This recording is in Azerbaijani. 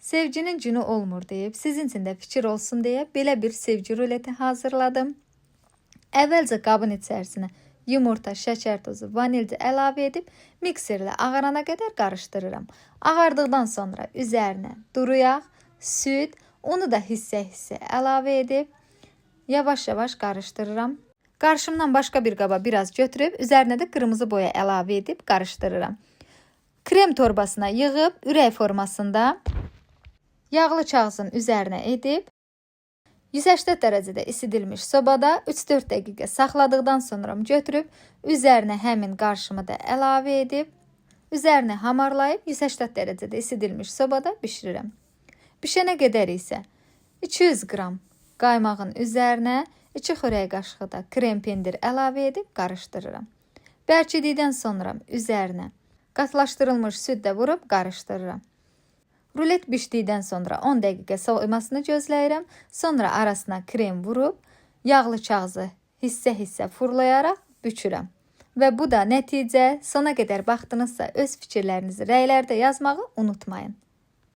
Sevginin günü olmur deyib, sizin üçün də fikir olsun deyə belə bir sevgi ruleti hazırladım. Əvvəlcə qabın içərisinə yumurta, şəkər tozu, vanil də əlavə edib mikserlə ağarana qədər qarışdırıram. Ağardıqdan sonra üzərinə duru yağ, süd, unu da hissə-hissə əlavə edib yavaş-yavaş qarışdırıram. Qarışımdan başqa bir qaba biraz götürüb üzərinə də qırmızı boya əlavə edib qarışdırıram. Krem torbasına yığıb ürək formasında yağlı kağızın üzərinə edib 180 dərəcədə isidilmiş sobada 3-4 dəqiqə saxladıqdan sonra götürüb üzərinə həmin qarışımı da əlavə edib üzərini hamarlayıb 180 dərəcədə isidilmiş sobada bişirirəm. Bişənə qədər isə 200 qram qaymağın üzərinə 2 xörək qaşığı da krem pendir əlavə edib qarışdırıram. Bərkidikdən sonra üzərinə qatlaşdırılmış süd də vurub qarışdırıram. Rulet bişdikdən sonra 10 dəqiqə soyumasını gözləyirəm. Sonra arasına krem vurub yağlı kağızı hissə-hissə fırlayaraq bükürəm. Və bu da nəticə. Sona qədər baxdınızsa öz fikirlərinizi rəylərdə yazmağı unutmayın.